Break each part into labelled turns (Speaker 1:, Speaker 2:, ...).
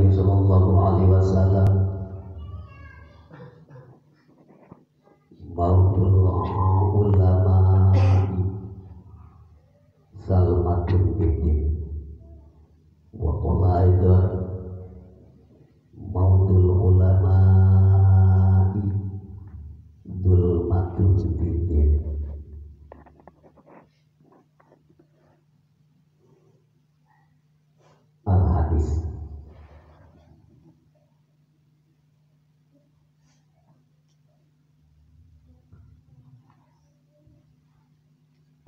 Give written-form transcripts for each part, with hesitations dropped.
Speaker 1: Kanjeng sallallahu alaihi wasallam mautul ulama salmatun fiddin wa qala aidan mautul ulama dzulmatun fiddin. Al hadis.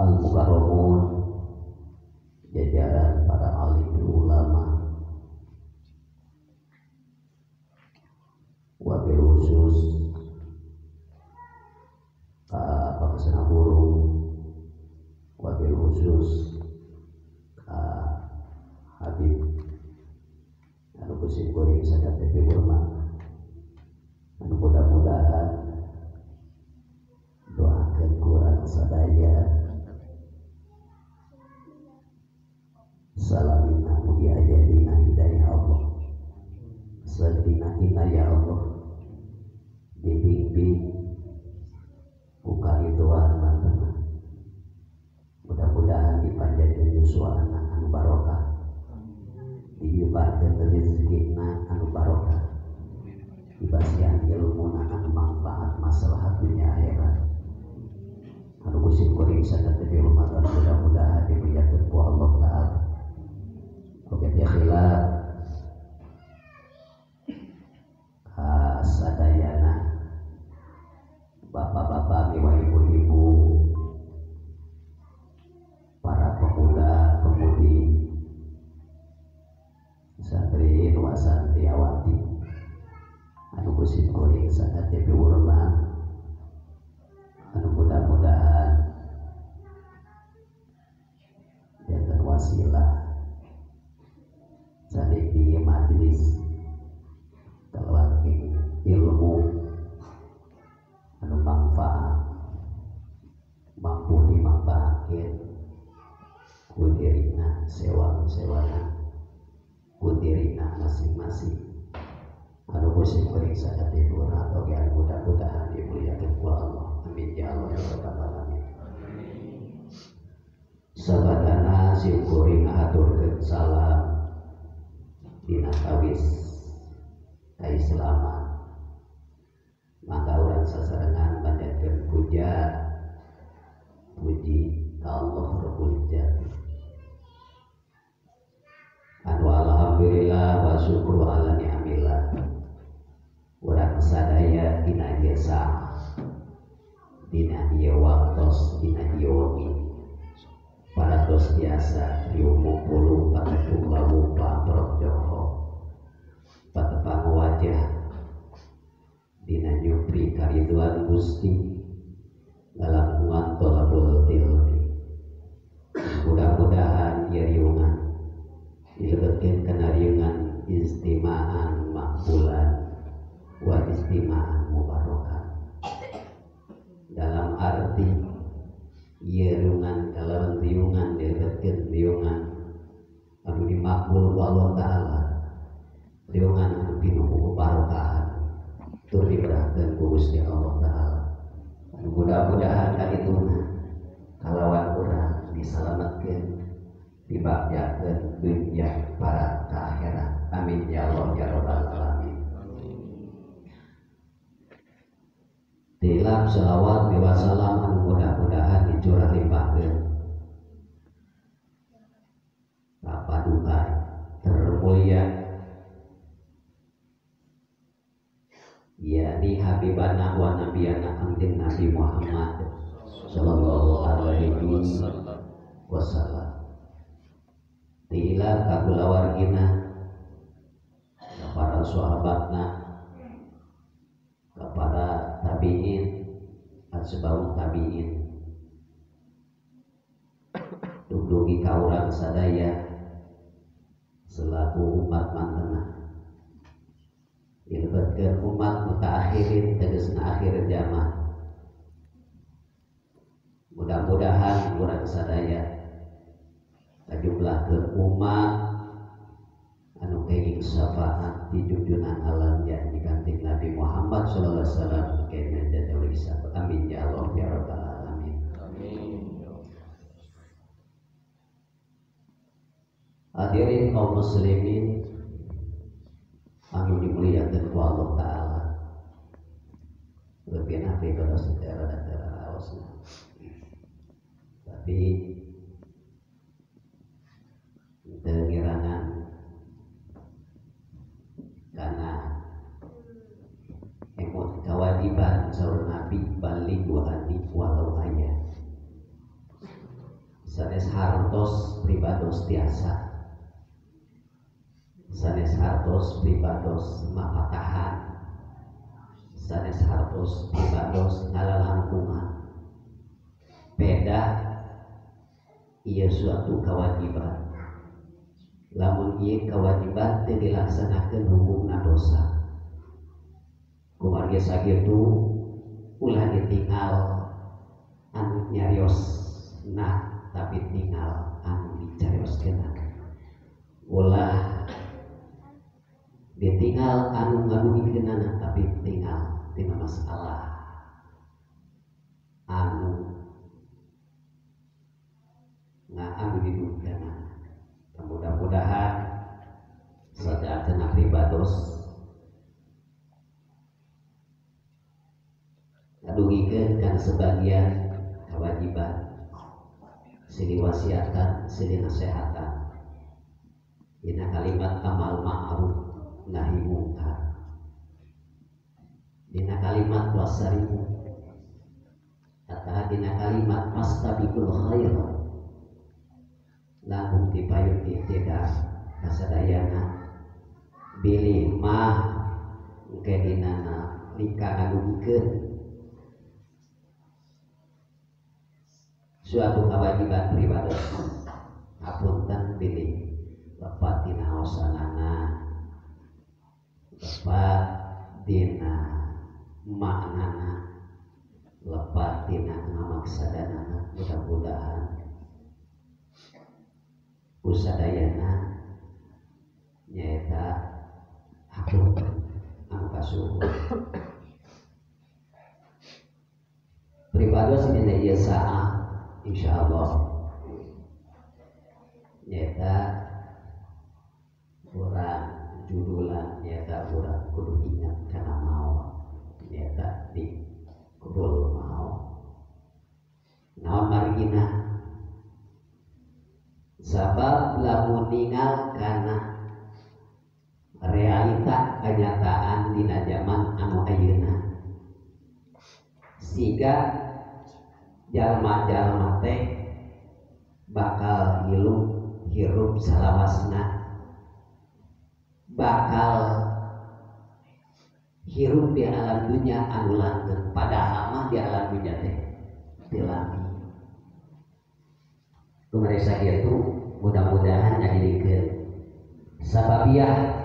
Speaker 1: Al-Mukarramun, jajaran para alim ulama, wabil khusus Pak Guru, wabil khusus Habib anu kusim kuring sadar tepi hormat, anu mudah-mudahan doakeun kurang sadaya salamina mugi aya dina hidayah Allah, sadina inayah Allah, dibimbing ku karidoan mantena, mudah-mudahan dipanjangkeun yuswa anak anu barokah, diibarkeun rezekina anu barokah, dibasihan ilmuna anu manfaat maslahat dunya akhirat. Anu kusim kuring sadar tepi hormat, mudah-mudahan dimuliakeun ku Allah Ta'ala. Oke ya khilaf sadayana bapak-bapak miwah ibu-ibu, para pemuda pemudi, santri wa santriawati anu kusim kuring sadar tepi hormat, anu mudah-mudahan jantan wasilah cari di majelis kalawan ilmu anu manfaat mampu dimanfaatkeun ku dirina sewang-sewana ku dirina masing-masing. Anu kusim kuring sadar dihormat oge anu mudah-mudahan dimuliakeun ku Allah. Amin ya Allah ya rabbal alamin. Sabadana sim kuring ngahaturkeun salam dina kawis kaislaman, maka urang sasarengan panjatkeun puja puji ka Allah Rabbul Izzati. Anu alhamdulillah wa syukru ala ni'amillah, urang sadaya dina ieu saah, dina ieu waktos, dina ieu wengi paratos biasa riung puluh patepung lawu pamprok joko patepang wajah dina nyupri kariduan Gusti dalam tolabul ilmi. Mudah-mudahan ieu riungan dilebetkeun kana riungan istima'an makbulan wa istima'an mubarokan, dalam arti ieu riungan kalawan riungan dilebetkeun riungan anu dimakbul ku Allah Ta'ala, riungan anu pinuh ku barokahan tur diberahkeun ku Gusti Allah Ta'ala. Anu mudah-mudahan kadituna kalawan urang disalametkeun dibagjakeun dunya para ka akhirat. Amin ya Allah ya rabbal alamin. Tilap selawat wa salam anu mudah-mudahan dicurah limpahkeun ka paduka termulia yakni habibana wa nabiyana Kanjeng Nabi Muhammad sallallahu alaihi wasallam. Tilap ka kulawargina, ka para sahabatna, ka para tabiin, asbau tabiin, dugi ka urang sadaya selaku umat mantena, dilebetkeun umat mutaakhirin tegasna akhir zaman. Mudah-mudahan urang sadaya kajumlahkeun umat anu kenging syafaat di junjungan alam yakni Kanjeng Nabi Muhammad sallallahu alaihi wasallam kena jadawal hisab. Amin ya Allah ya rabbal alamin.
Speaker 2: Amin.
Speaker 1: Hadirin kaum muslimin anu dimuliakan ku Allah Ta'ala. Lebih nabi pada sejarah dan raosna. Tapi tengirangan karena emot kewajiban saur Nabi balik wa andi walau ayat sanes hartos pribados tiasa, sanes hartos pribados mapatahan, sanes hartos pribados ngalalangkungan. Beda ieu suatu kewajiban. Lamun ieu kewajiban teu dilaksanakeun hukumna dosa. Kumargi sakitu ulah ditinggal anu nyarios nah tapi tinggal anu dicarioskeun. Ulah ditinggal anu ngadugikeunana tapi tinggal tina masalah anu anu didugikeunana. Mudah-mudahan sadayana pribados ngadugikeun kana sebagian kewajiban silih wasiatan silih nasehatan dina kalimat amal ma'ruf nahi mungkar, dina kalimat wasarimu atau dina kalimat mastabiqul khairat. Lamun dipayun tidak kasadayana bilih mah engke dina nalika ngadugikeun suatu kewajiban pribados. Hapunten bilih lepat dina haosanana, lepat dina maknana, lepat dina ngamaksadanana. Mudah-mudahan usadayana nyaeta hapunten anu kasuhun. Pribados dina ieu saah insyaallah nyaeta urang judulan nyaeta urang kudu ingat kana maot, nyaeta di kubul maot. Naon margina? Sabab lamun ningal kana realita kenyataan dina zaman anu ayeuna siga jalma-jalma teh bakal hirup salawasna, bakal hirup di alam dunia anu langgeng, padahal mah di alam dunia teh teu lami. Kumaresa kitu mudah-mudahan ngajadikeun sababiah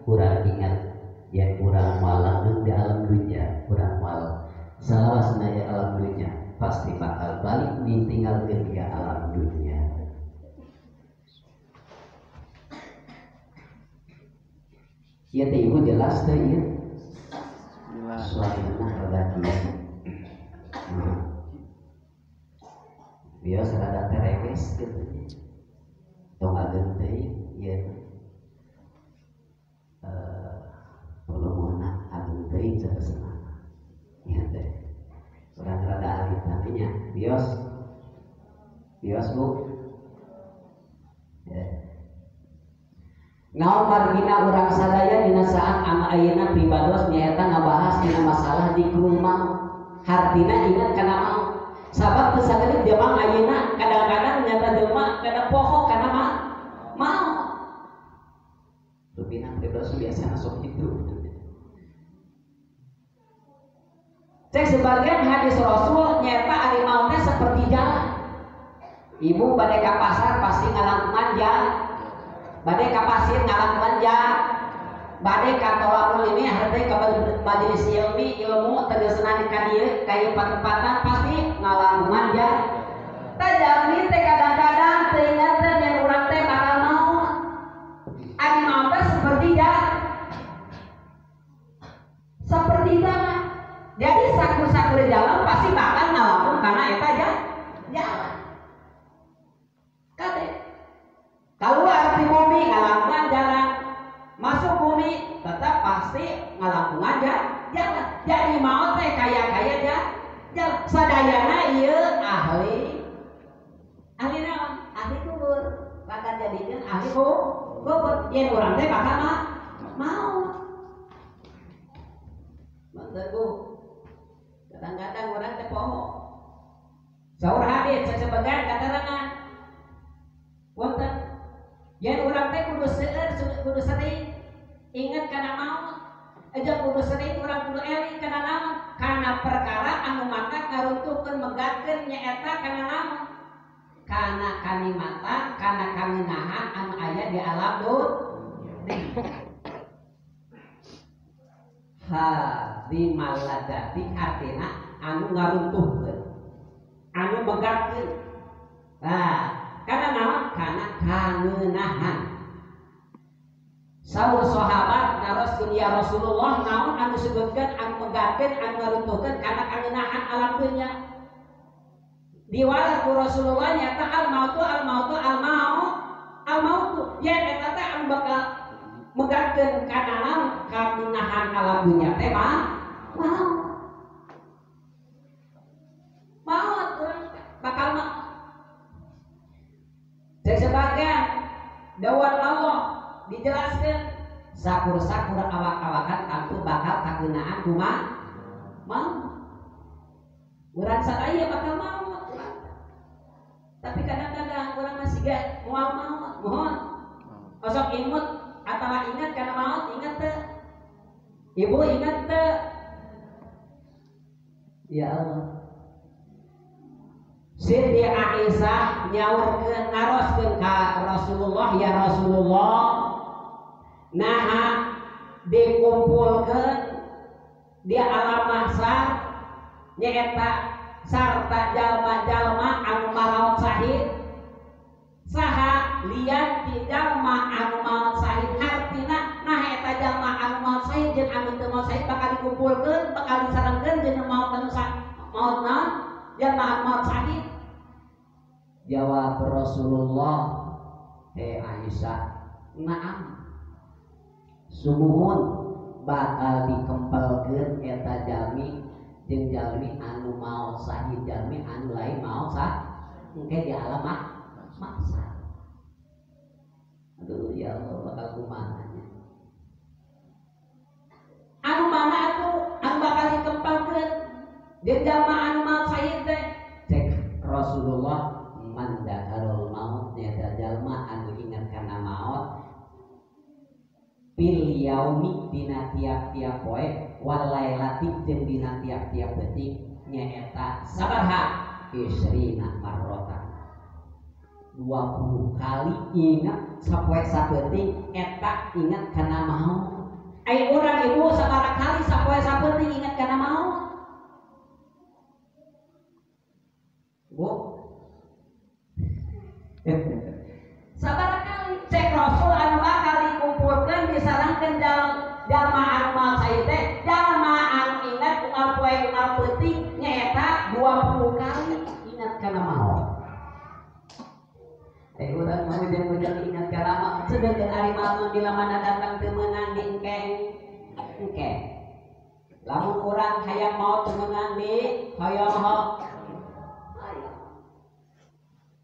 Speaker 1: urang ingat yen urang moal langgeng di alam dunia, urang moal salawasna di alam dunia, pasti bakal balik ditinggalkeun ke alam dunia. Ieu teh ibu jelas teh ieu?
Speaker 2: Jelas.
Speaker 1: Suarana rada kieu. Biasa rada terewes gitu. Tong ageng teh ieu volumena ageng teuing sanesna. Ieu teh urang rada alit namanya. Bios. Bios Bu. Ya. Naon margina urang sadaya dina saat anu ayeuna pribados nyaeta ngabahas dina masalah dikrul maut. Hartina ingat kana maut. Sabab teu sakedik jelema ayeuna kadang-kadang nyata jelema kada poho kana maut. Rupina pribados biasa masuk itu. Cek sebagian hadis Rasul nyaeta ari maut teh seperti jalan. Ibu bade ka pasar pasti ngalangkungan jalan. Bade ka pasir ngalangkungan jalan. Bade ka tolakul ini harta ka majelis ilmi ilmu tegasna di ka dieu ka ieu patempatan pasti ngalangkungan jalan. Tah jalmi teh kadang-kadang teu ingat teh yen urang teh bakal maot. Ari maot teh seperti bumi ngalangkungan jalan, masuk bumi tetap pasti ngalangkungan jalan. Jadi maot teh kaya-kaya jalan. Sadayana ieu ahli ahli naon? Ahli kubur. Bakal jadikeun ahli kubur. Yen urang teh bakal maut. Mantep Bu. Kadang-kadang urang teh poho. Saur hadis sasebagian katerangan. Punten. Yen urang teh kudu seueur, kudu sering inget kana maut. Aja kudu sering urang kudu eling kana naon? Kana perkara anu mata ngaruntuhkeun megatkeun nyaeta kana naon? Kana kanikmatan, kana kangenahan anu aya di alam dunia. Hadimal ladati artina anu ngaruntuhkeun, anu megatkeun. Nah, kana naon? Kana kangenahan. Saur sahabat naroskeun ya Rasulullah naon anu sebutkeun anu megatkeun anu ngaruntuhkeun kana kangenahan alam dunya. Diwalah ku Rasulullah nyata al mautu al mautu al maut al mautu. Yen eta teh anu bakal megatkeun kana naon kangenahan alam dunya teh mah maut. Maut urang bakal maut. Cek sebagian dawuh Allah dijelaskan sakur-sakur awak-awakan tentu bakal kagenaan kumaha maut. Urang sadaya bakal maut. Tapi kadang-kadang urang masih gak moal maut. Mohon. Osok imut atawa ingat kana maut, ingat teu? Ibu ingat teu? Ya Allah. Siti Aisyah nyaurkeun naroskeun ka Rasulullah, ya Rasulullah, naha dikumpulkeun di alam mahsyar nyaeta sarta jalma-jalma anu maraot sahid, saha lian ti jalma anu maot sahid, hartina naha eta jalma anu maot sahid jeung anu teu maot sahid bakal dikumpulkeun, bakal disarengkeun jeung maot anu maot naon jalma anu maot sahid. Jawab Rasulullah, hei Aisyah, naam, sumuhun bakal dikempelkeun eta jalmi jeung jalmi anu maot sahid, jalmi anu lain maot sah engke di alam mahsyar. Aduh ya Allah, bakal kumaha nya. Anu mana atuh anu bakal dikempelkeun jeung jalma anu maot sahid teh? Cek Rasulullah, man dzakarul maut, nyaeta jalma anu ingat kana maot fil yaumi dina tiap-tiap poe wal lailati jeung dina tiap-tiap detik nyaeta sabaraha isrina marrota, 20 kali ingat sapoe sapeting eta ingat kana maut. Ai urang ibu sabaraha kali sapoe sapeting ingat kana maut? Bu, sabaraha kali cek Rasul anu bakal dikumpulkeun disarengkeun jalma anu maot sahid teh, jalma anu ingat unggal poe unggal peuting nyaeta 20 kali ingat kana maot. Urang mah ujung-ujung ingat kana maot, sedengkeun ari maot bila mana datang teu meunang di engke. Engke. Lamun urang hayang maot teu meunang di hoyong ho.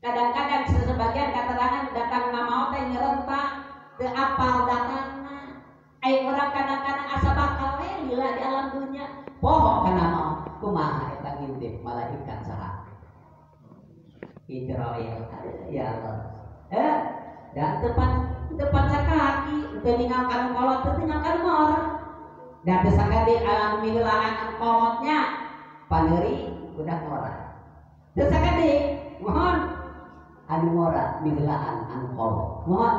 Speaker 1: Kadang-kadang sebagian keterangan datang na maot teh nyerentak teu apal datangna. Ai urang kadang-kadang asa bakal we lila di alam dunya, poho kana maot. Kumaha eta ngintip malaikat saha? Israil. Ya Allah. Dan tepat sakaki teu ninggal kanu kolot, teu tinggal kanu ngora. Dan teu sakadi anu miheulaan kolotnya paneuri udah ngora. Teu sakadi mohon anu ngora miheulaan anu kolot. Mohon.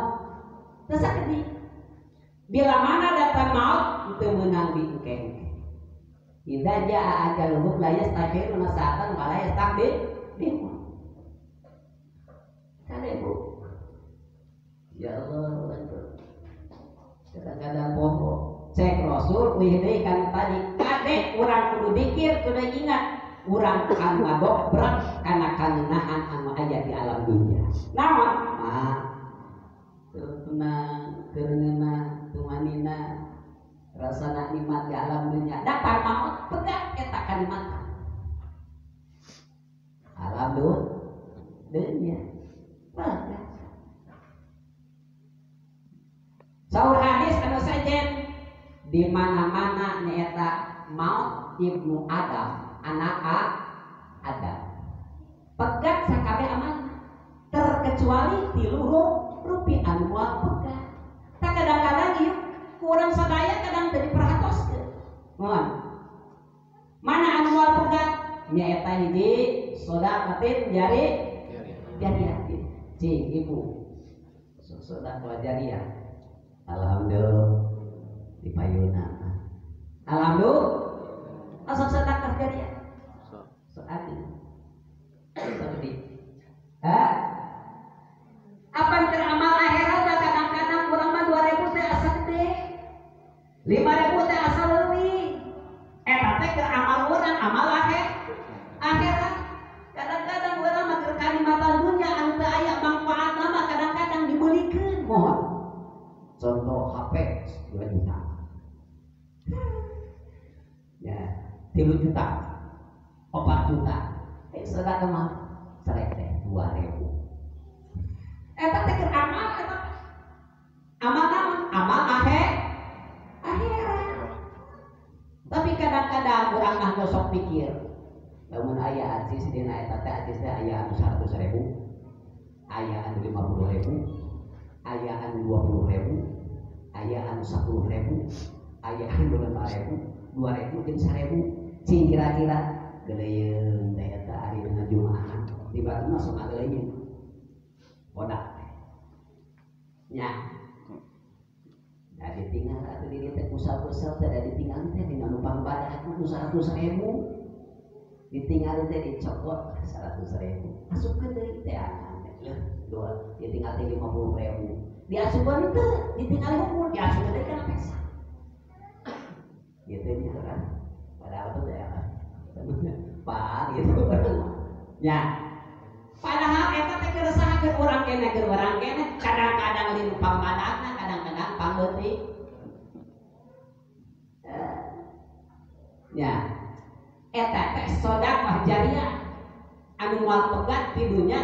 Speaker 1: Teu sakadi. Bila mana datang maut teu meunang diengke. Idza jaa ajaluhum la yastakhiruna sa'atan wa la yastaqdimun. Kade Bu. Ya Allah, kadang-kadang poho. Cek Rasul wih deui kan tadi. Kade urang kudu dikir, kudu ingat urang anu ngagobrak kana kangenahan anu aya di alam dunia. Naon? Mah tenang. sejen di mana-mana nyaeta maut ibnu Adam, anak Adam. Pegat sakabeh amalna, terkecuali tilu rupi anu moal pegat. Tak kadang-kadang ieu kurang sadaya kadang teu diperhatoskeun. Mohon. Mana anu moal pegat? Nyaeta hiji sedekatin jari jariah. Cing ibu sedekah jariah. Alhamdulillah di payuna. Alhamdulillah. Asal sedekah jariah. Sok atuh. Seperti. Hah? Apa keur amal akhirat kadang-kadang urang mah 2000 teh asa gede. 5000 teh asa leuwih. Eta teh keur amal urang, amal akhirat. Kadang-kadang urang mah keur kanikmatan dunya anu teu aya mangfaatna mah kadang-kadang dibeulikeun. Mohon. Contoh HP 2 juta. Ya, 3 juta. 4 juta. Sedekah mah serek teh 2000. Eta teh keur amal eta. Amal naon? Amal akhirat. Tapi kadang-kadang urang mah sok pikir. Lamun aya acis dina eta teh acis teh aya anu 100.000, aya anu 50.000, aya anu 20.000, aya anu 10.000, aya anu 5.000, 2.000 jeung 1.000. Cing kira-kira geleyeung teh eta ari dina Jumaah. Di batu mah sok ngageleyeung. Bodak. Nya. Da ditinggal atuh di dieu teh kusal-kusal teh da ditinggal teh dina nu pangbadak mah 100.000. Ditinggal teh dicokot 100.000. Asupkeun deui teh akan teh. Leuh, dua ditinggal teh 50.000. Diasupkeun teh ditinggal hukum, diasupkeun deui kana pesa. Gitu nya kan. Padahal tuh teh Pak gitu. Ya. Padahal eta teh keur saha keur urang keneh keur urang keneh, kadang-kadang lin pangpadakna, kadang-kadang pangleutik. Ya. Eta teh sedekah jariah anu moal pegat di dunya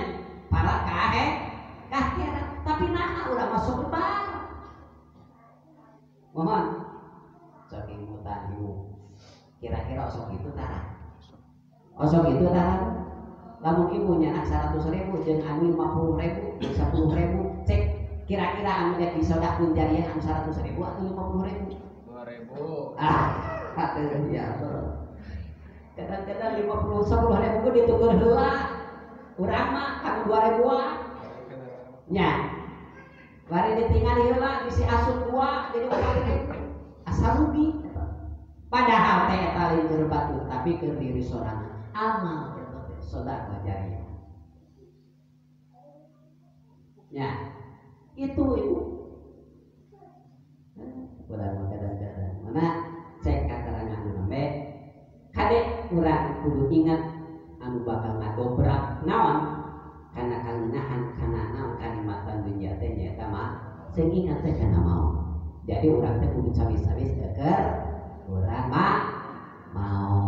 Speaker 1: para kaakhirat. Tapi naha urang masuk lebar. Mohon. Sok ingutan ibu. Kira-kira osok itu tara. Osok itu tara. Lamun ibu nyanak 100.000 jeung anu 50.000, jeung 10.000, cek kira-kira anu rek disodakkeun jariah anu 100.000 atau 50.000?
Speaker 2: 2.000.
Speaker 1: Ah, atuh ya Allah. Kadang-kadang 50 10.000 ge ditukur heula. Urang mah kanu 2.000-an. Nya. Bari ditingali heula bisi asup 2 jadi 4.000. Asa rugi. Padahal teh eta lain keur batur tapi keur diri sorangan. Amal eta teh sedekah jariah. Ya. Itu ibu. Urang kadang-kadang mana cek katarangan anu nembe kade urang kudu ingat anu bakal ngadobrak naon kana kangenahan kana naon kanikmatan dunya teh nyaeta mah sing ingat teh kana maot. Jadi urang teh kudu cawis-cawis keur urang mah mau.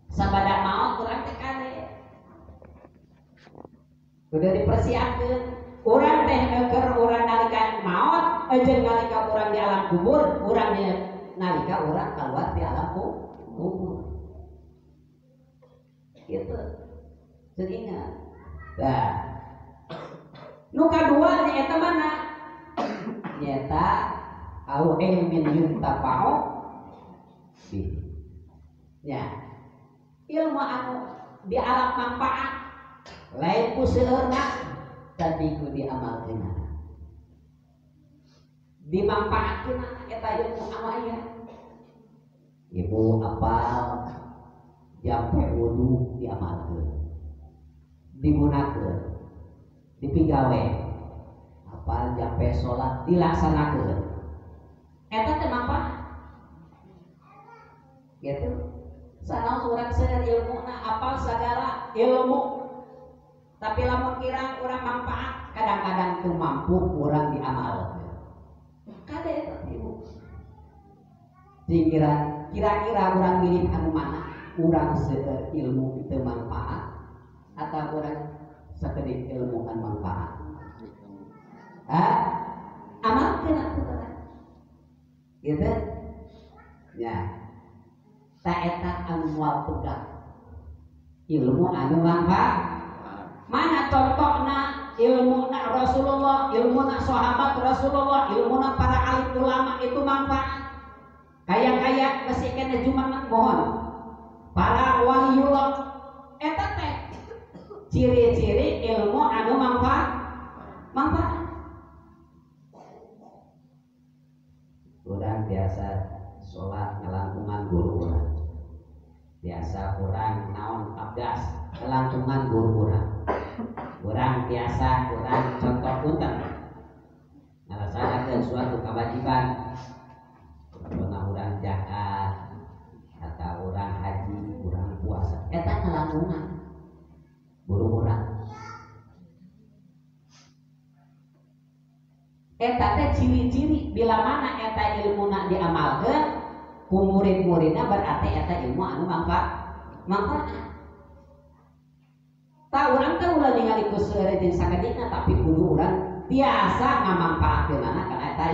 Speaker 1: Sabada maot urang teh kade kudu dipersiapkeun. Urang teh keur urang nalika maot jeung nalika urang di alam kubur, urang nalika urang keluar di alam kubur. Gitu. Sing ingat. Nah, nu kadua nyaeta mana? Nyaeta au ilmin yuntafa'u bihi. Ya. Ilmu anu di alam manfaat lain ku seueurna tapi ku diamalkeunana. Dimanfaatkeunana eta ilmu anu aya. Ibu apal jampe wudu diamalkeun. Digunakeun. Dipigawe. Apal jampe salat dilaksanakeun. Eta teh manfaat. Gitu. Sanaos urang seueur ilmuna apal sagala ilmu. Tapi lamun kirang urang manfaat, kadang-kadang teu mampu urang diamalkeun. Kade eta ibu. Kira-kira urang milih anu mana? Urang seueur ilmu teu manfaat atau urang sakedik ilmu kan manfaat? Hah? Amalkeun atuh. Gitu ya. Ta eta anu moal pegang ilmu anu manfaat. Mana contohna ilmu na Rasulullah, ilmu na sahabat Rasulullah, ilmu na para alim ulama itu manfaat. Kaya-kaya masih kena jumat mohon para waliullah eta teh ciri-ciri ilmu anu manfaat. Manfaat. Urang biasa sholat ngelangkungan guru urang. Biasa urang naon abdas ngelangkungan guru urang. Urang biasa urang contoh punten ngalaksanakeun suatu kewajiban. Contohna urang zakat atau urang haji, urang puasa. Eta ngelangkungan guru urang. Eta teh ciri-ciri bila mana eta ilmuna diamalkeun ku murid-muridna berarti eta ilmu anu manfaat. Manfaat. Tah urang teh ulah ningali ku seueur jeung sakedikna tapi kudu urang biasa ngamangpaatkeunana kana eta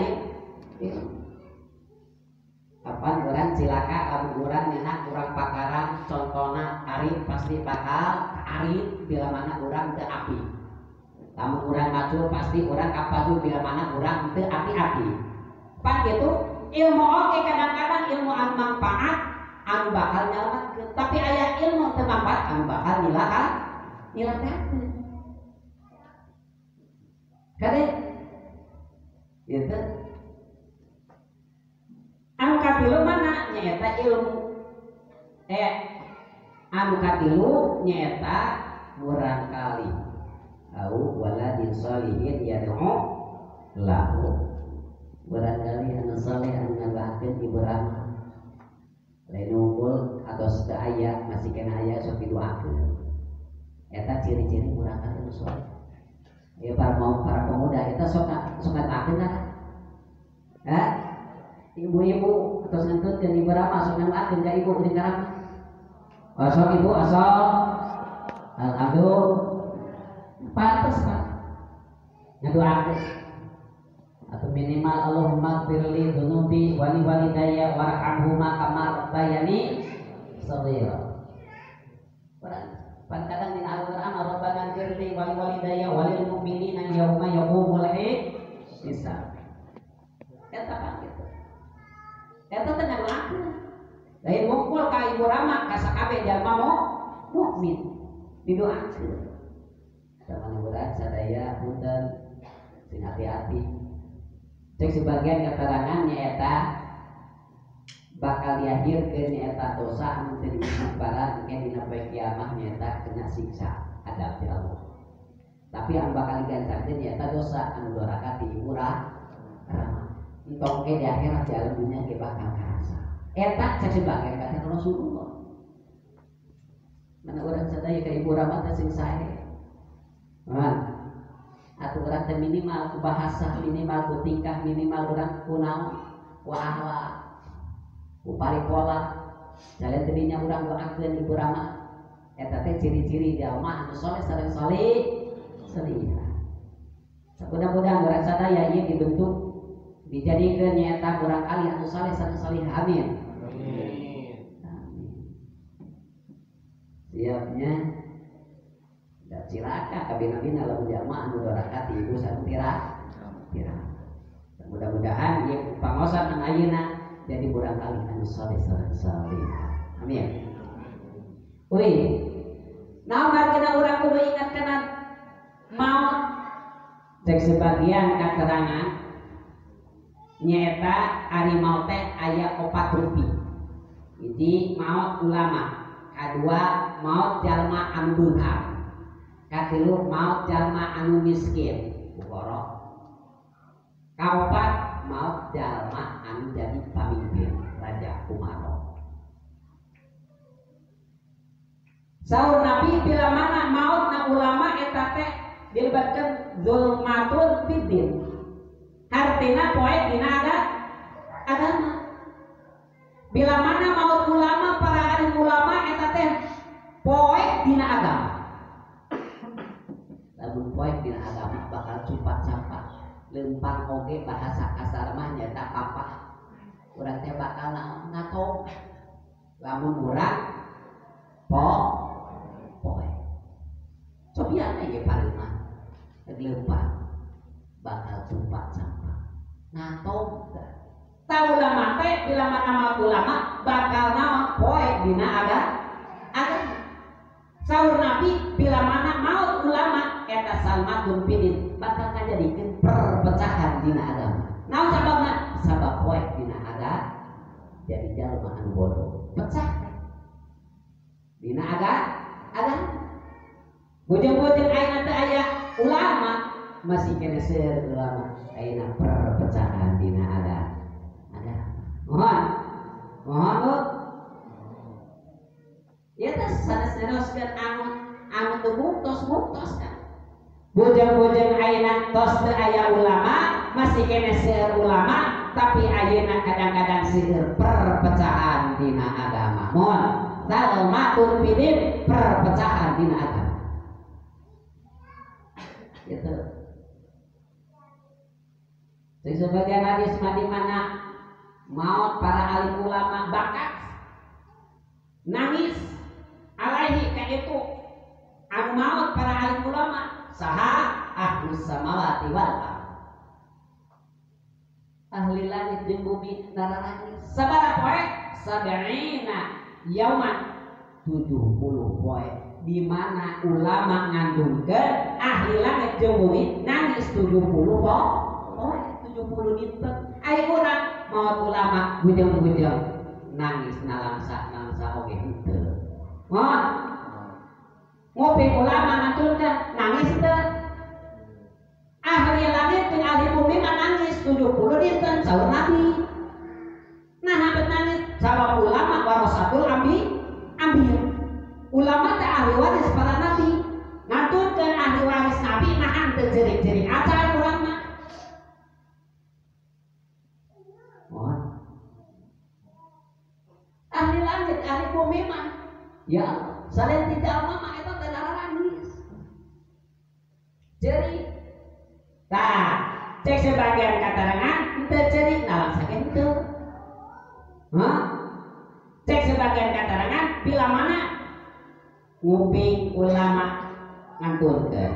Speaker 1: ilmu. Kapan urang cilaka lamun urang nyenak urang pakaran contona arif pasti bakal arif bila mana urang teu api. Lamun urang macul pasti urang kapajul bila mana urang teu api-api. Pan kitu ilmu oge kadang-kadang ilmu anu manfaat anu bakal nyalametkeun, tapi aya ilmu teu manfaat anu bakal nyilakakeun. Kade gitu. Anu katilu mana nyaeta ilmu anu katilu nyaeta murangkali au waladin sholihin yad'u lahu. Barangkali anu saleh anu ngadoakeun ibu rama lain unggul atau teu aya masih kena aya sok didoakeun. Eta ciri-ciri murangkali anu saleh. Ya para pemuda eta sok sok ngadoakeun kan? Hah? Ibu-ibu atau ngentutkeun ibu rama sok ngadoakeun ka ibu jeung ka rama. Osok ibu osok. Alhamdulillah. Pantes Pak ngadoakeun atau minimal Allahumma gfirli dzunubi wa li walidayya warhamhuma kama rabbayani shaghira. Pan kadang dina Al-Qur'an Rabbana gfirli wa li walidayya wa lil mu'minina yauma yaqumul hisab. Eta pan kitu. Eta teh ngadoakeun. Lain mukul ka ibu rama ka sakabeh jalma mukmin didoakeun. Sama urang sadaya punten sing hati-hati. Cek sebagian keterangan nyaeta bakal diakhirkeun nyaeta dosa anu teu diistighfaran engke dina poe kiamah nyaeta kena siksa adab ti Allah. Tapi anu bakal digancarkeun nyaeta dosa anu doraka ti ibu rama. Entong ge di akhirat di alam dunia ge bakal karasa. Eta cek sebagian kata Rasulullah. Mana urang sadaya ka ibu rama teh sing sae. Atau urang teh minimal ku bahasa, minimal ku tingkah, minimal urang ku naon, ku akhlak, ku paripola. Jalan tadinya urang doakeun ibu rama. Eta teh ciri-ciri jalma anu soleh sareng soleh solihah. Mudah-mudahan urang sadaya ieu dibentuk dijadikeun nyaeta urang kali anu soleh sareng solihah. Amin. Amin. Siapnya da cilaka kabina-bina lamun jalma anu doraka ti ibu sareng tira. Mudah-mudahan ieu pangosan anu ayeuna jadi urang kali anu saleh sareng salihah. Amin. Uy. Naon margana urang kudu ingat kana maut? Cek sebagian katerangan nyaeta ari maut teh aya opat rupi. Hiji maut ulama, kadua maut jalma anu beunghar, katilu maut jalma anu miskin fukara, kaopat maut jalma anu jadi pamimpin raja umaro. Saur Nabi bila mana maut na ulama eta teh dilibatkeun zulmatun fiddin, hartina poe dina agama. Bila mana maut ulama para alim ulama eta teh poe dina agama. Lamun poe dina agama bakal cumpat-campat lempang oge bahasa kasar mah nyaeta papah. Urang teh bakal naon ngato lamun urang poe. Cobian ge pareuma leumpang bakal cumpak campak. Ngato tah ulama teh bila mana maot ulama bakal naon poe dina agama. Saur Nabi bila mana maut ulama eta salmatun fidin bakal kajadikeun perpecahan dina agama. Naon sababna? Sabab poe dina agama jadi jalma anu bodoh. Pecah dina agama. Bujeng-bujeng ayeuna teh aya ulama masih kene seueur ulama ayeuna perpecahan dina agama. Mohon. Mohon Bu. Ya teh sanes neroskeun anu teu buktos-buktos kan. Bujeng-bujeng ayeuna tos teu aya ulama, masih kene seueur ulama, tapi ayeuna kadang-kadang seueur perpecahan dina agama. Mohon. Salmatun fidin perpecahan dina agama. Gitu. Jadi sebagian hadis mah di mana maut para alim ulama bakat nangis alaihi ka itu anu maut para alim ulama saha ahlus samawati wal ardh, ahli langit jeung bumi narangis sabaraha poe sab'ina yauman 70 poe di mana ulama ngandungkeun ahli langit jeung bumi nangis 70 poe 70 dinten. Ai urang maot ulama bujeng-bujeng nangis nalangsa-nalangsa oge henteu. Mohon. Ngopi ulama ngantunkeun nangis teu. Ahli langit jeung ahli bumi mah nangis 70 dinten saur Nabi. Nah hampir nangis sabab ulama warasatul ambiya. Ulama teh ahli waris para nabi. Ngantunkeun ahli waris nabi nahan teu jerik-jerik acan urang mah. Mohon. Ahli langit, ahli bumi mah ya salian ti jalma mah eta teh nangis. Jerik. Tah, cek sebagian katerangan henteu jerik nalangsa henteu. Hah? Cek sebagian katerangan bila mana nguping ulama ngantunkeun.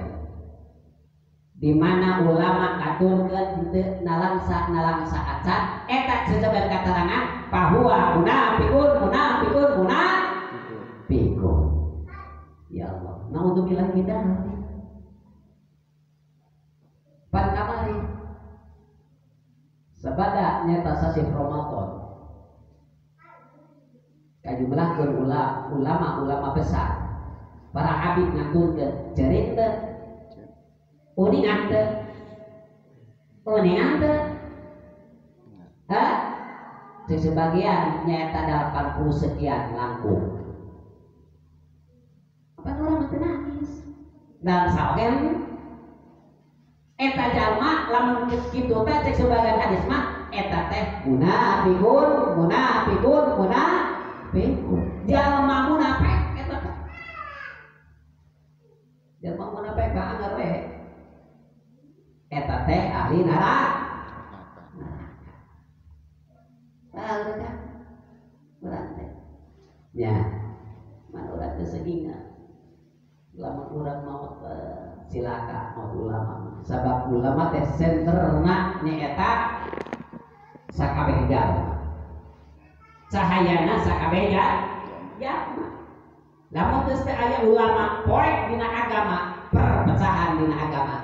Speaker 1: Di mana ulama katunkeun henteu nalangsa-nalangsa acan eta sebagian katerangan bahwa munafiqun munafiqun munafiqun. Ya Allah, naudzubillah min dzalik. Pan kamari sabada nyata sasih Ramadan kajumlahkeun ulama-ulama besar para habib ngantunkeun jerik teu uningan teu uningan teu. Hah? Cek sebagian nyata 80 sekian langkung. Apa urang teu nangis? Dan saoge eta jalma lamun kitu teh cek sebagian hadis mah eta teh munafiqun munafiqun munafiqun. Jalma munafik eta teh. Jalma munafik ka anggar we. Eta teh ahli neraka. Neraka. Urang teh. Nya, man urang teh seingat. Lamun urang maot cilaka maot ulama. Sabab ulama teh senterna nyaeta sakabeh jalma. Cahayana sakabeh jalma. Lamun geus teh aya ulama poek dina agama, perpecahan dina agama.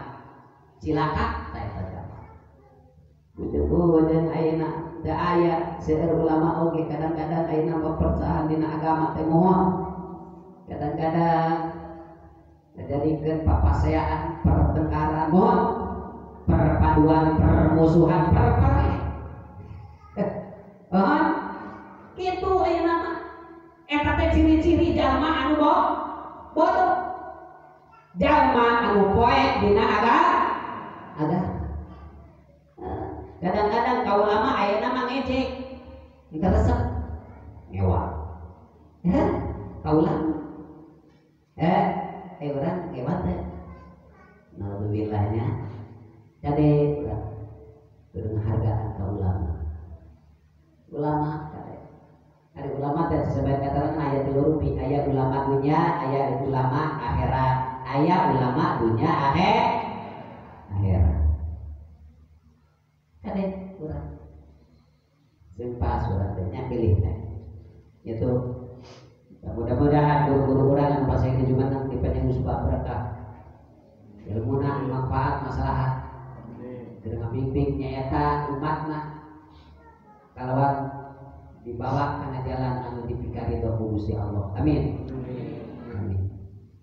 Speaker 1: Cilaka teh eta jalma. Bujeng-bujeng ayeuna teu aya seueur ulama oge kadang-kadang ayeuna perpecahan dina agama teh moal. Kadang-kadang ngajadikeun papaseaan, pertengkaran, moal, perpaduan, permusuhan, perpereh. Mohon. Kitu ayeuna mah. Eta teh ciri-ciri jalma anu bodoh. Jalma anu poek dina agama. Kadang-kadang kaulama ayeuna mah ngejek. Henteu resep. Ngewa. Heh, kaulama. Urang ngewa teh. Naudzubillah nya. Kade urang kudu ngahargaan ka ulama. dunya, aya ulama akhirat, aya ulama dunya akhirat. Kade urang sing pas urang teh nya pilih teh. Itu mudah-mudahan guru-guru urang anu pasang di Jumat dipanjang musbah berkah. Ilmuna manfaat maslahat. Keur ngabimbing nyaeta umatna kalawan dibawa kana jalan anu dipikaridho ku Gusti Allah. Amin. Amin.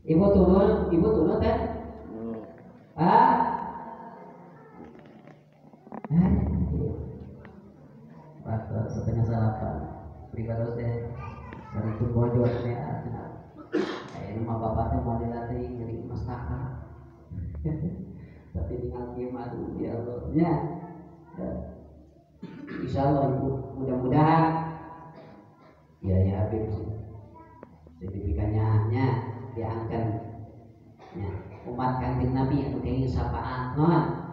Speaker 1: Ibu turun teh? Ah? Waktu 7:30 pribados teh bari bojo teh aya mah bapak teh moal dilatih nyeri mastaka. Tapi tinggal kieu mah aduh ya Allah nya. Insyaallah ibu mudah-mudahan ya ya Habib sertifikatnya nya diangkat nya umat Kanjeng Nabi anu kenging syafaat naon.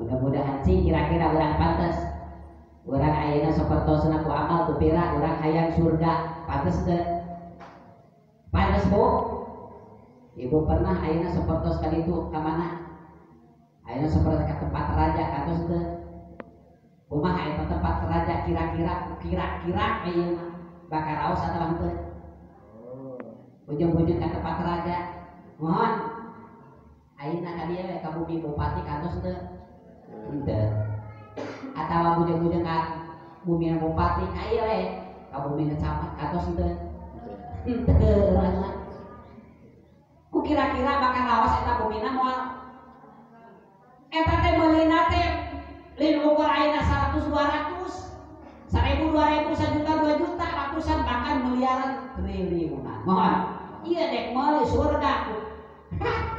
Speaker 1: Mudah-mudahan sih kira-kira urang pantes. Urang ayeuna sapertosna ku amal ku pira urang hayang surga pantes teu? Pantes Bu? Ibu pernah ayeuna sapertos ka ditu ka mana? Ayeuna sapertos ka tempat raja kantos teu? Kumaha eta tempat raja kira-kira ayeuna bakal raos atawa henteu? Ujung-ujung ka tempat raja. Mohon ayeuna ka dieu we ka bumi bupati kantos teu? Henteu. Atawa bujang-bujang ka bumi bupati ka ieu we ka bumi camat kantos henteu? Henteu urang mah. Ku kira-kira bakal raos eta bumina moal. Eta teh meulina teh lain ukur ayeuna 100 200 1000 2000 1 juta 2 juta ratusan bahkan miliaran triliunan. Mohon ieu dek meuli surga.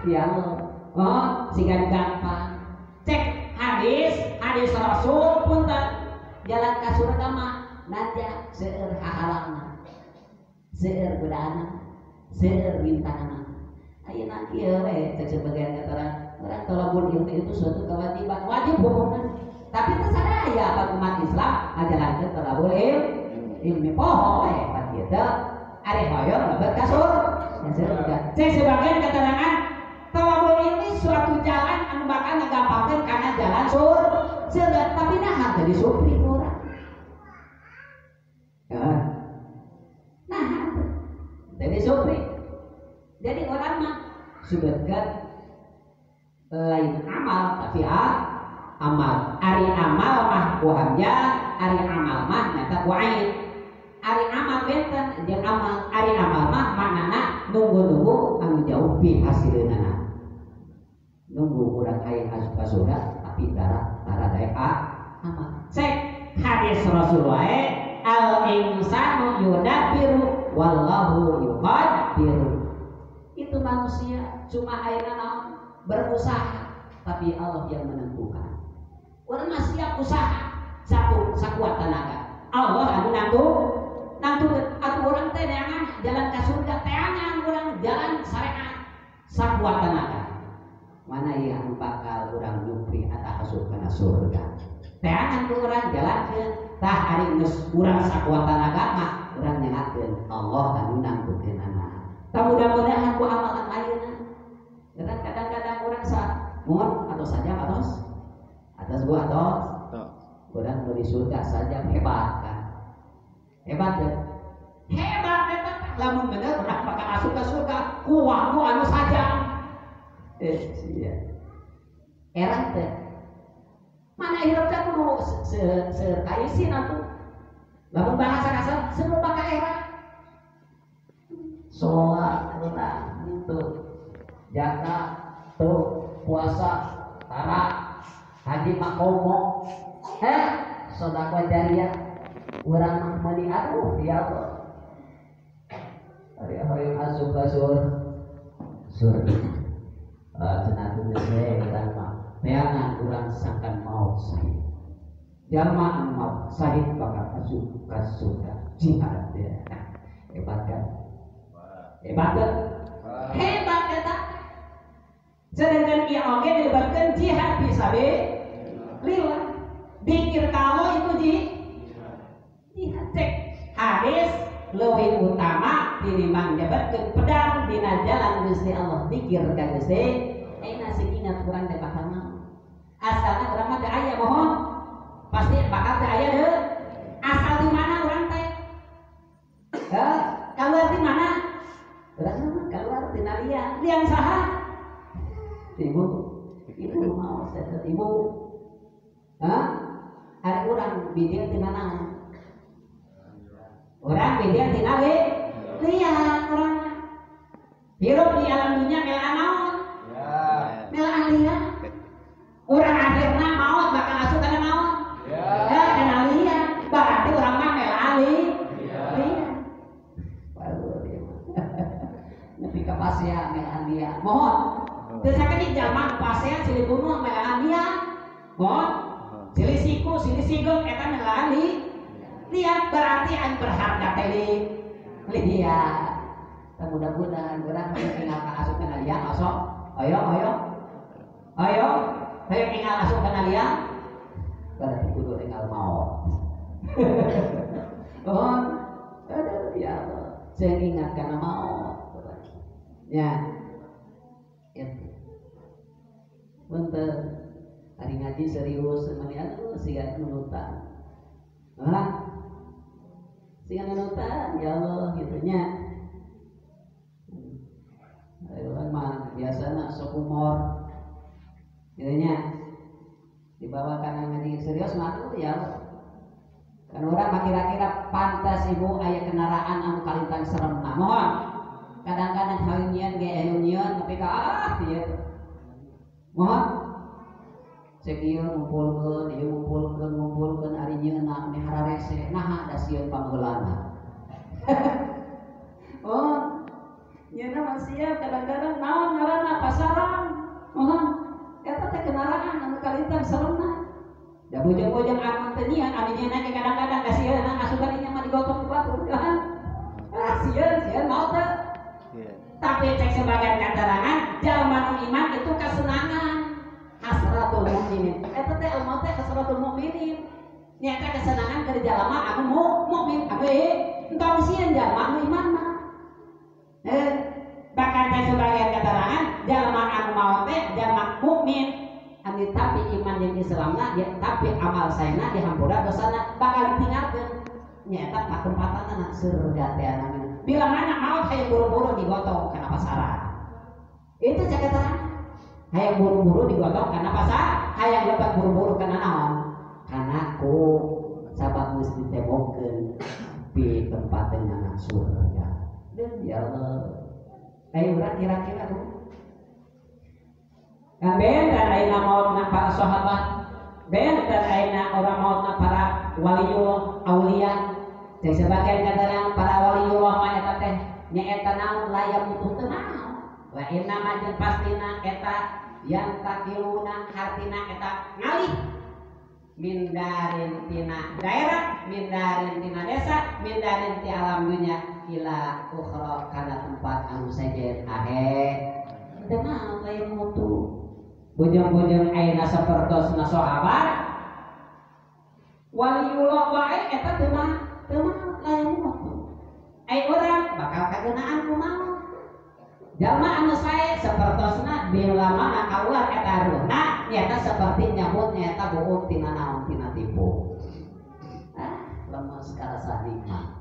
Speaker 1: Ya Allah. Mohon siga gampang. Cek hadis Rasul punten jalan ka surga mah nanti seueur hahalangna, seueur godaanna, seueur rintanganna. Ayeuna kieu we cek sebagian kata orang tolabul ilmi itu suatu kewajiban, wajib hukumna. Tapi teu sadaya apa umat Islam ngajalankeun tolabul ilmi poho we pan kieu teh ari hoyong lebet ka surga. Cek sebagian keterangan tolabul ilmi suatu jalan anu bakal ngagampangkeun kana jalan surga, tapi naha teu disupri ku urang. Nah, teu disupri. Jadi orang mah sebetulnya lain amal tapi amal. Ari amal mah ku hamzah, ari amal mah nyata ku ain. Ari amal benten jeung amal, ari amal mah maknana nunggu-nunggu anu jauh pi hasileunana. Nunggu urang hayang asup ka surga tapi tara daek amal. Cek hadis Rasul wae al insanu yudabbiru wallahu yuqaddiru. Itu manusia cuma ayeuna naon berusaha tapi Allah yang menentukan. Urang mah siap usaha satu sakuat tenaga. Allah anu nangtu atuh urang teh neangan jalan ka surga teangan urang jalan syariat sakuat tenaga. Mana yang bakal urang nyupri atau asup kana surga. Teangan ku urang jalankeun tah ari geus urang sakuat tenaga mah urang nyangakeun Allah anu nangtukeunana. Tah mudah-mudahan ku amalan ayeuna. Dan kadang-kadang orang sa mohon atau saja atas gua atau orang beri surga saja hebat kan, hebat ya, hebat eta lamun bener urang bakal asup ka surga ku waktu anu saja. Sia era teh mana hirup teh kudu seueur kaisin atuh lamun bahasa kasar seueur bakal era sholat urang gitu zakat tuh puasa tara haji mah komo sedekah jariah urang mah meuli aduh ya Allah ari hoyong asup ka surga cenah geus we urang mah neangan urang sangkan maut sahid jalma anu maut sahid bakal asup ka surga jihad ya hebat kan hebat kan hebat eta. Sedangkan ieu oge disebutkeun jihad fisabilillah. Dikir kalau itu jihad. Cek hadis leuwih utama tinimbang nyebutkeun pedang dina jalan Gusti Allah dikir ka Gusti ayeuna sing ingat urang teh bakal maot. Asalna urang mah teu aya mohon pasti bakal teu aya deui. Asal di mana urang teh? Heuh, keluar di mana? Urang mah keluar tina liang. Liang saha? Ibu. Ibu mau saya ibu. Hah? Ari urang bijil tina naon? Urang bijil tina liang urang mah. Hirup di alam dunia melaan naon? Melaan liang. Urang akhirna maot bakal asup kana naon? Ya, kana liang. Berarti urang mah melaan liang. Baru dia mah. Nepi ka pasea melaan liang. Mohon. Teu sakedik jalma pasea silih bunuh melaan liang. Mohon. Silih siku, silih sigeung eta melaan liang. Berarti anu berharga teh liang. Mudah-mudahan urang tinggal ka asup kana liang osok. Ayo ayo. Ayo, ayo tinggal asup kana liang. Berarti kudu tinggal maot. Oh, aduh ya Allah. Saya ingat kana maot. Ya. Itu. Punten. Hari ngaji serius mani aduh siga nunutan. Hah? Siga nunutan ya Allah gitu nya. Urang mah biasana sok humor. Gitu nya. Dibawa kana ngaji serius mah aduh ya Allah. Kan urang mah kira-kira pantas ibu aya kendaraan anu kalintan seremna. Mohon. Kadang-kadang hayang nyieun ge hayang nyieun tapi ka ah ieu. Mohon. Cek ieu ngumpulkeun, ieu ngumpulkeun, ngumpulkeun ari nyieunna meni hararese. Naha da sieun pangheulana. Oh. Nyeuna mah siap kadang-kadang naon ngaranna pasaran. Mohon. Eta teh kendaraan anu kalintan seremna. Da bujang-bujang anu teu nyieun anu nyieunna ge kadang-kadang da sieunna asupan ieu mah digotok ku batur kan. Ah sieun, sieun maot teu. Tapi cek sebagian keterangan jalma nu iman itu kesenangan. Hasratul mukminin. Eta teh al-maut teh hasratul mukminin. Nyaeta kesenangan keur jalma anu mukmin. Anu entong sieun jalma anu iman mah. Bahkan teh sebagian keterangan jalma anu maot teh jalma mukmin. Anu tapi iman jeung Islamna dia tapi amal saena dihampura dosana bakal ditinggalkeun. Nyaeta patempatanna surga teh namina. Bila mana maot hayang buru-buru digotong kana pasaran. Itu cek keterangan. Hayang buru-buru digotong kana pasar, hayang lepat buru-buru kana naon? Kana ku sabab geus ditembongkeun di tempatna surga. Dan ya Allah. Ayo urang kira-kira bu. Kan benten ayeuna maotna para sahabat, benten ayeuna orang maotna para waliyullah, aulia. Cek sebagian keterangan para waliyullah mah eta teh nyaeta naon layak butuh teu naon. Wa inna ma jeung pastina eta yang takiluna hartina eta ngalih mindarin tina daerah, mindarin tina desa, mindarin ti alam dunya ila ukhra kana tempat anu sejen ahe. Teu naon layak mutu. Bujang-bujang ayeuna sapertosna sahabat waliyullah wae eta teu naon layak mutu. Ai urang bakal kageunaan ku maot. Jalma anu sae sapertosna bila mana kaluar eta ruhna nyaeta seperti nyambut nyaeta buuk tina naon tina tipu. Ah, lemes karasa nikmat.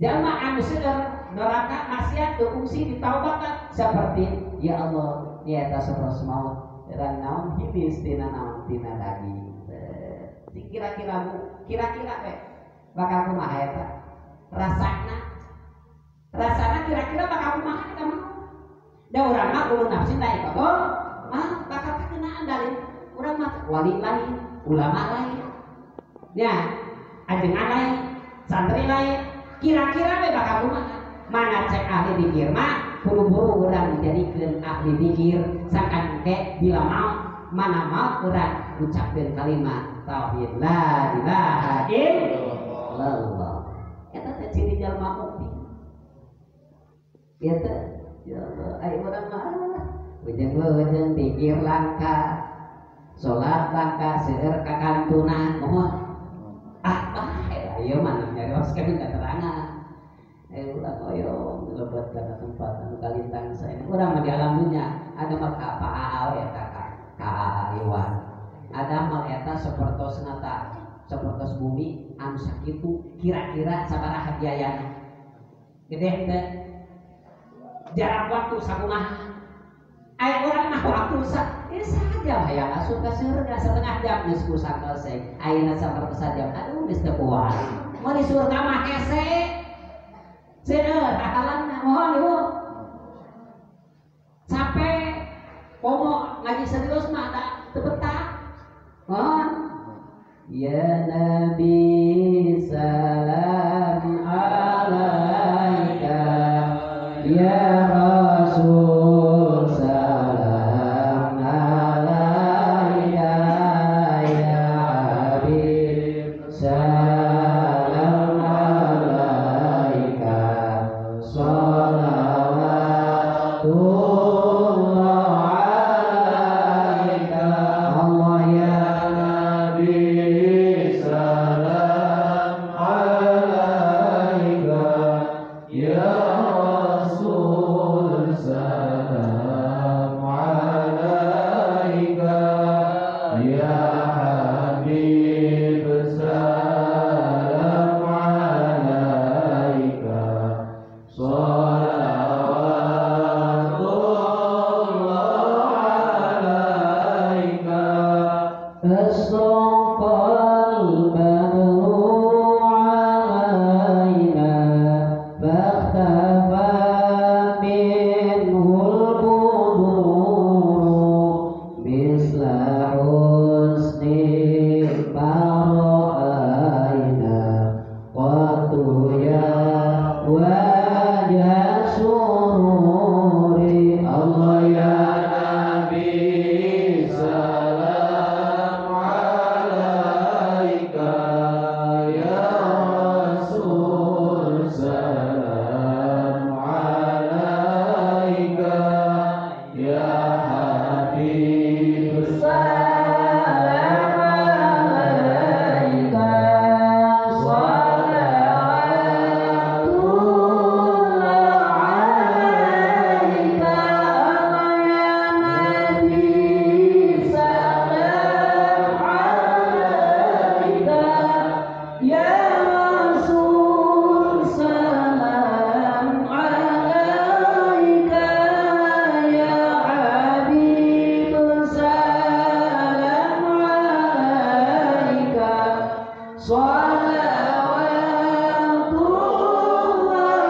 Speaker 1: Jalma anu seueur neraka maksiat berfungsi ditaubatkan seperti ya Allah nyaeta sapertos maut dan naon hidis tina naon tina daging. Kira-kira bu, kira-kira we bakal kumaha eta? Rasana rasana kira-kira bakal kumaha eta mah? Da urang mah kudu nafsi da ibadah mah bakal kakenaan dalil. Urang mah wali lain, ulama lain. Ya, ajengan lain, santri lain. Kira-kira we bakal kumaha? Mana cek ahli dikir mah buru-buru urang dijadikeun ahli dikir sangkan ke bila mau mana mau urang ucapkeun kalimat tauhid la ilaha illallah. Eta teh ciri jalma mukmin. Eta ya Allah, ai urang mah ujung-ujung dikir langka, salat langka, seueur kakantunan, mohon. Ah, bae ieu mah nyarioskeun keterangan. Urang oyong lebet kana tempat anu kalintang saena. Urang mah di alam dunya ada mah ka Pak eta ka Iwan. Ada mah eta sapertosna ta sapertos bumi anu sakitu kira-kira sabaraha biayana. Gede teh. Jarak waktu sakumaha. Aya urang mah waktu saja hayang asup ka surga setengah jam geus ku sakeleseng. Ayeuna sapertos jam aduh geus teu kuat. Mun di surga mah hese. Seueur halalna mohon ibu. Sampai komo ngaji serius mah da teu betah. Mohon. Ya Nabi salam alaika ya Rasul salam alaika ya Habib salam alaika shalawatullah alaika. Allah ya Nabi salam alaika ya Rasul salam alaika ya Habib salam alaika shalawatullah alaika. Asraqal badru alaina fakhtafa minhul buduru misla husni ma ra'ayna qatu ya wajha sururi. Allah ya Nabi salam alaika ya Rasul salam alaika ya Habib salam alaika shalawatullah alaika. Allah ya Nabi salam alaika ya Rasul salam alaika ya Habib salam alaika shalawatullah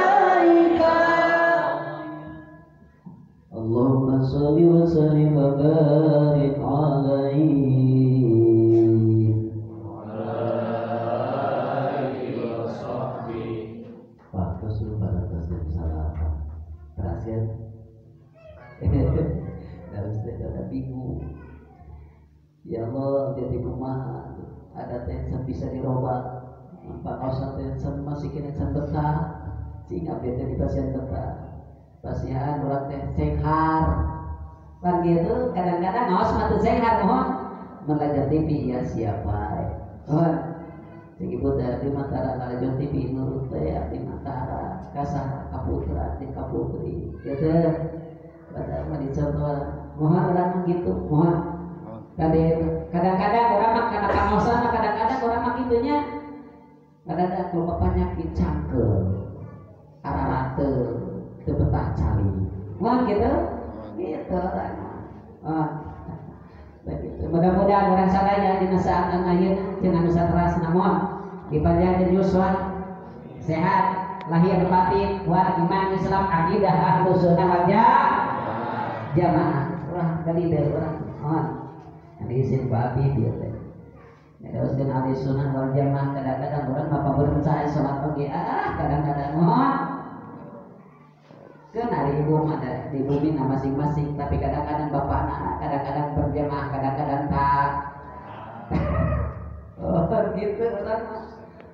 Speaker 1: alaika. Allahumma shalli wa sallim wa barik alaihi
Speaker 2: wa sahbihi.
Speaker 1: Waktu suruh pada taslim salam terakhir. Dalam ada bingung. Ya Allah, jadi kumaha ada tension bisa dirobah. Pangaosan tension masih kena tension betah. Sehingga bete di pasien betah. Pasihan urang teh senghar. Kan gitu kadang-kadang ngaos mah teu senghar mohon. Belajar TV ya siapa. Mohon. Cek ibu teh abdi mah tara lalajon TV nurut teh abdi mah tara kasah kaputra jeung kaputri. Gitu. Padahal mah dicontohan. Mohon urang gitu, mohon. Kadang-kadang orang mah kana pangaosan kadang-kadang orang mah kitunya. Kadang-kadang loba penyakit cangkeul. Ararate teu betah cali. Mohon gitu. Gitu orang. Ah. Begitu. Mudah-mudahan orang sadaya dina saat ayeuna cenah nu saterasna mohon dipanjangkeun yuswa sehat lahir batin kuat iman Islam akidah ahlus sunnah wal jamaah. Urang kali deui urang mohon. Ini isin ku abdi dieu teh. Teruskeun ahli sunnah wal jamaah kadang-kadang urang mah paberencana salat oge kadang-kadang mohon. Kan hari ibu mah ada di bumi nah masing-masing, tapi kadang-kadang bapakna kadang-kadang berjamaah, kadang-kadang tak. Oh gitu orang mah.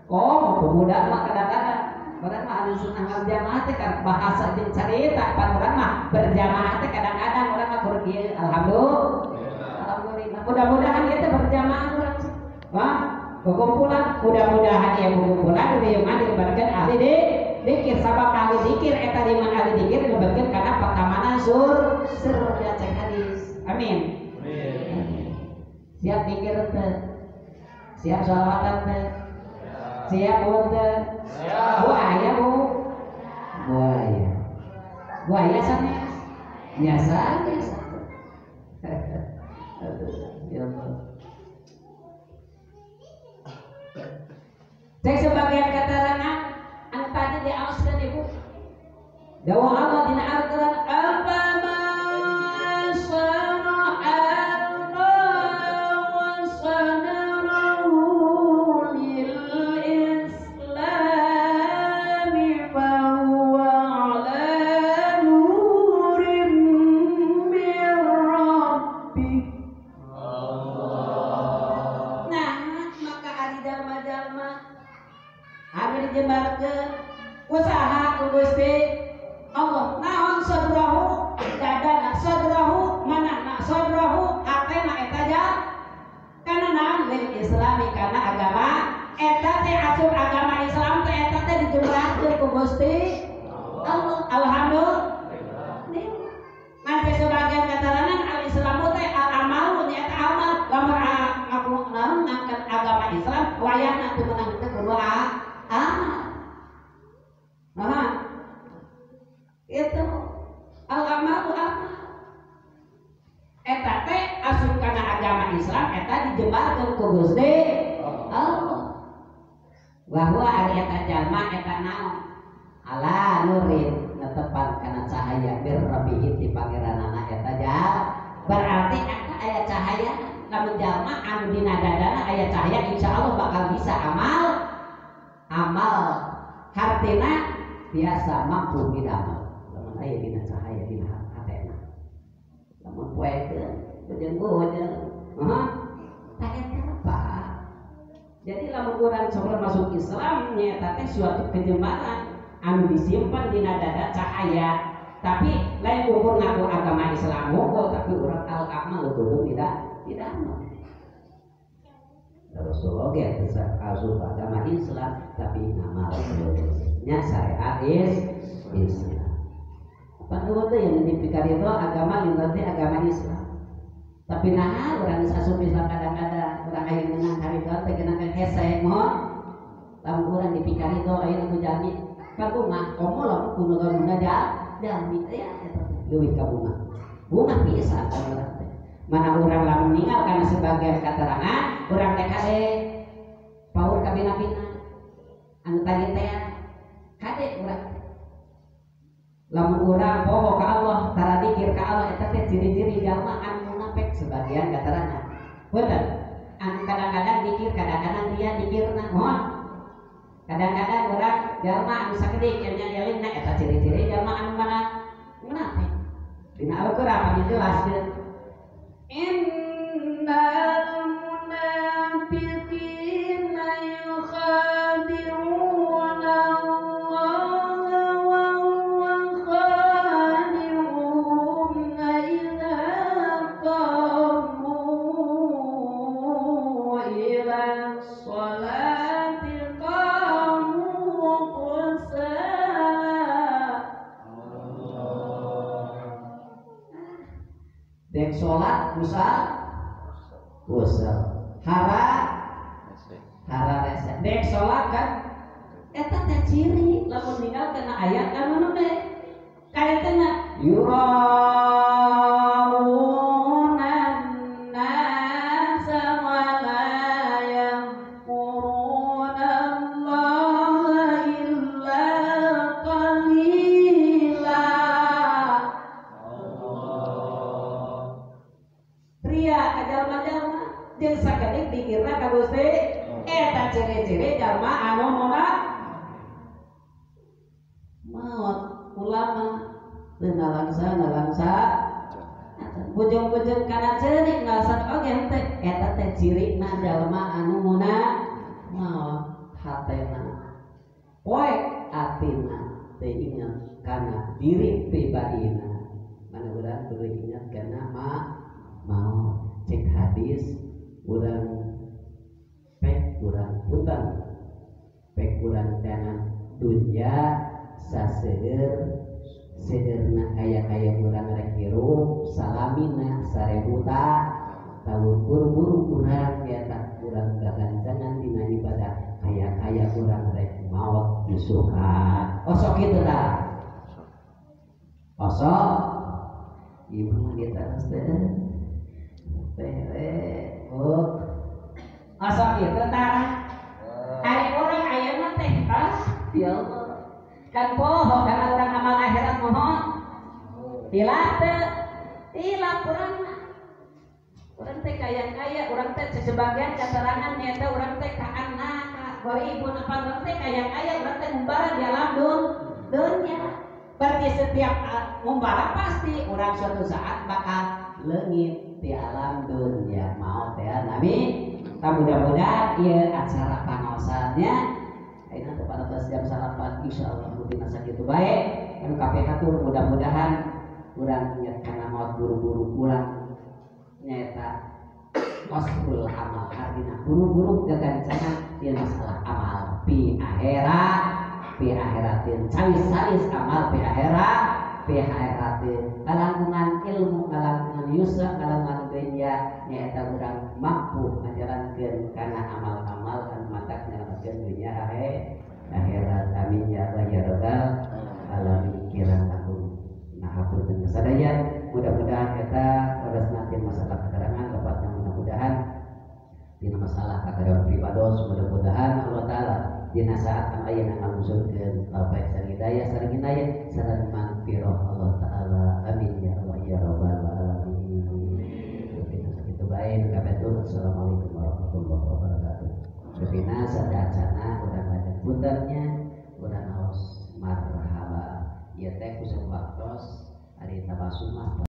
Speaker 1: Oh pemuda mah kadang-kadang orang mah ahli sunnah wal jamaah teh kan bahasa jeung carita pan urang mah berjamaah teh kadang-kadang urang mah kur kieu alhamdulillah. Alhamdulillah. Mudah-mudahan ieu teh berjamaah urang. Wah, kekumpulan mudah-mudahan
Speaker 3: Mudah-mudahan ieu kumpulan riungan dilebetkeun ahli dikir sabab ahli dikir eta riungan ahli dikir dilebetkeun kana pertamanan surga cek hadis. Amin. Amin. Siap dikir teh? Siap sholawatan teh? Siap bu teh?
Speaker 2: Siap.
Speaker 3: Bu aya bu? Bu aya. Bu aya sanes? Ya sanes. Aduh, ya Allah. Cek sebagian keterangan anu tadi diaoskeun ibu. Dawa Allah dina Al-Qur'an apa usaha ku Gusti Allah naon sadrahu dadana sadrahu manahna sadrahu hatena eta ja kana naon lil islami kana agama eta teh asup agama Islam teh eta teh dijumlahkeun ku Gusti Allah. Alhamdulillah. Nanti sebagian keterangan al Islamu teh al amalu nyaeta amal lamun ngaku naon ngangkat agama Islam wayahna teu meunang teh kudu amal. Nah, itu al-amalu amal. Eta teh asup kana agama Islam eta dijembarkeun ku Gusti Allah. Bahwa ari eta jalma eta naon? Ala nurin netepan kana cahaya bir rabbihi ti pangeranana eta jal. Berarti eta aya cahaya lamun jalma anu dina dadana aya cahaya insyaallah bakal bisa amal. Amal hartina biasa mampu didamel lamun aya dina cahaya dina hatena lamun poekeun bejeng-bejeng heeh tah eta apa. Jadi lamun urang sok masuk Islam nyaeta teh suatu kejembaran anu disimpan dina dada cahaya tapi lain ukur ngaku agama Islam hukum tapi urang al amal kudu tidak didamel. Rasulullah ge asup agama Islam tapi ngamal nya syariat Islam. Apa teh yang dipikir itu agama berarti agama Islam. Tapi nah urang geus asup Islam kadang-kadang urang aya ngeunang harita teh geunang hese mohon lamun urang dipikir itu aya nu jalmi kabungah komo lamun kudu guna jalmi ya eta leuwih kabungah. Bungah pisan urang teh. Mana urang lamun ninggal kana sebagian keterangan urang teh kade paur kabina-bina anu tadi teh kade urang lamun urang poho ka Allah tara dikir ka Allah eta teh ciri-ciri jalma anu munafik sebagian keterangan punten anu kadang-kadang dikir kadang-kadang dia dikirna mohon kadang-kadang urang jalma anu sakedik nya elingna eta ciri-ciri jalma anu mana munafik dina Al-Qur'an dijelaskeun
Speaker 4: Innal munafiqina yukhadi'una Allah wa huwa khadi'uhum idza qamu ila sholati qamu kusala.
Speaker 3: Dek sholat kusal kusal hara hara rese dek sholat kan eta teh ciri lamun ninggal kana ayat anu nembe kaetana yurauna nasa wa la yadhkuruna Allah illa qalila. Ria ka jalma-jalma jeung sakedik dikirna ka Gusti eta ciri-ciri jalma anu maot ulama teu nalangsa nalangsa bujeng-bujeng kana ceurik ngalasan oge henteu eta teh cirina jalma anu maot hatena poek atina teu inget kana diri pribadina mana urang kudu inget kana mau cek hadis urang pek urang punten Dunya saseueur seueurna kaya-kaya urang rek hirup salamina 1000 tahun buru-buru urang nyaeta urang gagancangan dina ibadah kaya-kaya urang rek maot disuka. Osok kitu tah. Osok ieu mah ditaros teh. Teh oh. Osok kitu tah. Ari urang ayeuna teh ah ya Allah. Kan poho kana urang amal akhirat mohon. Hilap teu? Hilap urang mah. Urang teh kaya-kaya, urang teh sebagian keterangan nyaeta urang teh ka anak, ka goribun apa urang teh kaya-kaya, urang teh ngumbara di alam dunya. Berarti setiap ngumbara pasti urang suatu saat bakal leungit di alam dunia maot ya. Nabi, mudah-mudahan ieu acara pangaosannya ayeuna teh pada jam 9 insyaallah mungkin sakitu bae. Anu kabeh hatur mudah-mudahan urang inget kana maot buru-buru urang nyaeta qasrul amal artina buru-buru gagancangan dina masalah amal pi akhirat pi akhiratin salis-salis amal pi akhirat pi akhiratin kalangkungan ilmu kalangkungan yusra kalangkungan dunya nyaeta urang mampu ngajalankeun kana amal-amal anu matak nyalametkeun dunya akhirat. Amin ya Allah ya rabbal alamin. Kirang langkung nah hapunten sadaya mudah-mudahan eta leresna masalah keterangan lepatna mudah-mudahan dina masalah kakarewan pribados mudah-mudahan Allah taala dina saat anu ayeuna ngalusurkeun taufik sareng hidayah sareng hidayah sareng mangfirah Allah taala. Amin ya Allah ya rabbal alamin. Sakitu bae nu kabetul. Assalamualaikum warahmatullahi wabarakatuh. Dina sadacana urang lajeng puntennya urang haos marhaba ieu teh kusam waktos ari tabasumah.